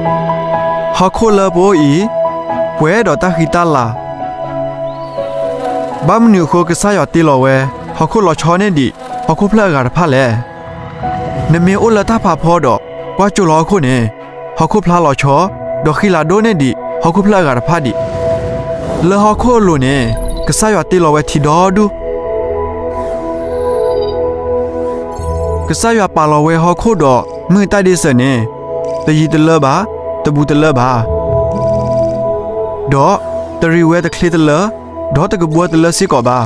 ဟီၣ်ခိၣ်လၢပအိၣ်အံၤ ပှဲၤဒီးတၢ်ဃံတၢ်လၤ. ဘၣ်မနုၤအဃိကစၢ်ယွၤတ့လီၤဝဲ ဟီၣ်ခိၣ်လီၤဆီန့ၢ်ဒံးဟီၣ်ခိၣ်ဖျၢၣ်အဂၤတဖၣ်လဲၣ်. နမ့ၢ်အိၣ်လၢတၢ်ဖးဖီဒီး ကွၢ်ကၠိလီၤဟီၣ်ခိၣ်န့ၣ် ဟီၣ်ခိၣ်ဖျါလီၤဆီ ဒီးဃံလၤဒိၣ်န့ၢ်ဒံးဟီၣ်ခိၣ်ဖျၢၣ်အဂၤတဖၣ်ဒံး. လၢဟီၣ်ခိၣ်အလိၤန့ၣ် ကစၢ်ယွၤတ့လီၤဝဲထံဒီဒူၣ်. ကစၢ်ယွၤပာ်လီၤဝဲဟီၣ်ခိၣ်ဒီးမုၢ်တၢ်ဒ့စၢၤန့ၣ် တယံၤတလၢဘၣ်, တဘူးတလၢဘၣ်, ဒီးတရံးဝဲတချ့တလၢ, ဒီးတကဘှၢတလၢစ့ၢ်ကီးဘၣ်.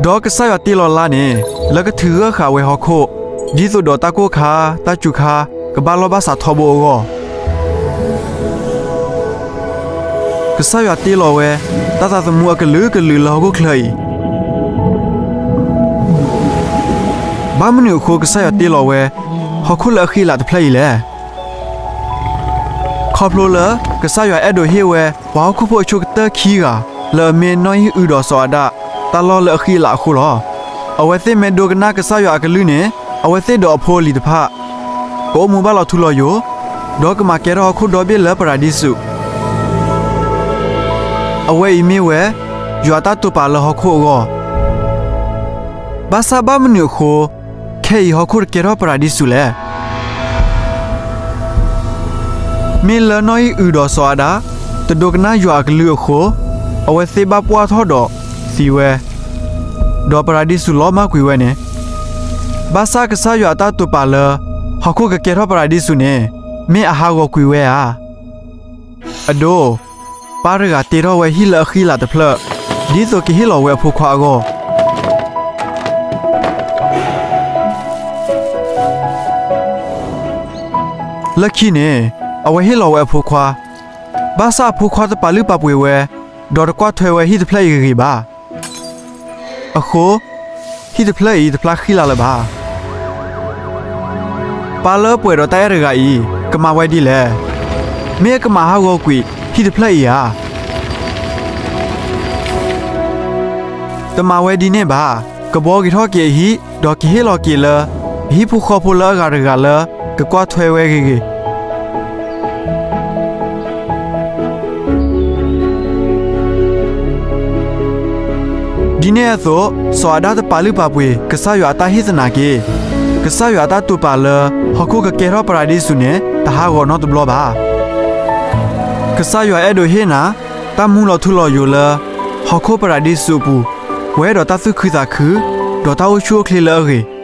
ဒီးကစၢ်ယွၤတ့လီၤလါန့ၣ် လၢကထုးဂၢၢ်ဃာ်ဝဲဟီၣ်ခိၣ်, ဒ်သိးဒီးတၢ်ကိၢ်ခါ, တၢ်စူၤခါ ကဘၣ်လီၢ်ဘၣ်စးထီဘိအဂီၢ်. ကစၢ်ယွၤတ့လီၤဝဲ တၢ်သးသမူအကလုာ်ကလုာ်လၢဟီၣ်ခိၣ်ချၢအံၤ. ဘၣ်မနုၤအဃိကစၢ်ယွၤတ့လီၤဝဲ ဟီၣ်ခိၣ်လၢအဃံအလၤတဖျၢၣ်အံၤလဲၣ်. ခီဖျိလၢကစၢ်ယွၤအဲၣ်ဒိးဟ့ၣ်ဝဲ ပှၤဟီၣ်ခိၣ်ဖိအဆိကတၢၢ်ခံဂၤ လၢအမ့ၢ်နီၢ်အံၣ်အုဒီးစီၤအၤဒၣ် တၢ်လီၢ်လၢအဃံအလၤအဃိလီၤ. အဝဲသ့ၣ်မ့ၢ်ဒိကနၣ်ကစၢ်ယွၤအကလုၢ်န့ၣ် အဝဲသ့ၣ်ဒီးအဖိအလံၤတဖၣ် ကအိၣ်မူဘၣ်လီၤထူလီၤယိာ်, ဒီးကမၤကဲထီၣ်ဟီၣ်ခိၣ်ဒီဘ့ၣ်လၢပရၤဒံစူး. အဝဲအံၤမ့ၢ်ဝဲ ယွၤအတၢ်တိာ်ပာ်လၢဟီၣ်ခိၣ်အဂီၢ်. ဘၣ်ဆၣ်ဘၣ်မနုၤအဃိ ခဲအံၤဟီၣ်ခိၣ်တကဲထီၣ်ပရၤဒံစူးလဲၣ်. မ့ၢ်လၢနီၢ်အံၣ်အုဒီးစီၤအၤဒၣ် တဒိကနၣ်ယွၤအကလုၢ်အဃိ, အဝဲသ့ၣ်ဘၣ်ပှၢ်ထီၣ်ဒီးသံဝဲ, ဒီးပရၤဒံစူးလီၤမၢ်ကွံာ်ဝဲန့ၣ်. ဘၣ်ဆၣ်ကစၢ်ယွၤအတၢ်တိာ်ပာ်လၢ ဟီၣ်ခိၣ်ကကဲထီၣ်ပရၤဒံစူးန့ၣ် မ့ၢ်အဟးဂီၤကွံာ်ဝဲဧါ. အဒိ, ပၢ်တဂၤတ့ထီၣ်ဝဲဟံၣ်လၢအဃံအလၤတဖျၢၣ် ဒ်သိးကဟ့ၣ်လီၤဝဲအဖိခွါအဂီၢ်. လၢခံန့ၣ် အဝဲဟ့ၣ်လီၤဝဲအဖိခွါ, ဘၣ်ဆၣ်အဖိခွါတပာ်လုၢ်ပာ်ပှ့ၤဝဲ, ဒီးတကွၢ်ထွဲဝဲဟံၣ်တဖျၢၣ်အံၤဂ့ၤဂ့ၤဘၣ်. အဃိ, ဟံၣ်တဖျၢၣ်အံၤတဖျါဃံလၤလၢၤဘၣ်. ပၢ်လၢပှဲၤဒီးတၢ်အဲၣ်တဂၤအံၤ ကမၤဝဲဒ်လဲၣ်. မ့ၢ်အကမၤဟးဂီၤကွံာ်ဟံၣ်တဖျၢၣ်အံၤဧါ. တမၤဝဲဒ်န့ၣ်ဘၣ်. ကဘှီက့ၤထီၣ်က့ၤအဟံၣ်, ဒီးကဟ့ၣ်လီၤက့ၤလၢ အဟံၣ်ဖိဃီဖိလၢအဂၤတဂၤလၢ ကကွၢ်ထွဲဝဲဂ့ၤဂ့ၤ. ဒ်န့ၣ်အသိး, စီၤအၤဒၣ်တပာ်လုၢ်ပာ်ပှ့ၤ ကစၢ်ယွၤအတၢ်ဟ့ၣ်သနာ်က့, ကစၢ်ယွၤအတၢ်တိာ်ပာ်လၢ ဟီၣ်ခိၣ်ကကဲထီၣ်ပရၤဒံစူးန့ၣ် တဟးဂီၤနီတဘျီဘၣ်. ကစၢ်ယွၤအဲၣ်ဒိးဟ့ၣ်နၤ တၢ်မူလီၤထူလီၤယိာ်လၢ ဟီၣ်ခိၣ်ပရၤဒံစူးအပူၤ, ပှဲၤဒီးတၢ်သူၣ်ခုသးခု, ဒီးတၢ်အိၣ်ဆူၣ်အိၣ်ချ့လၢအဂ့ၤ.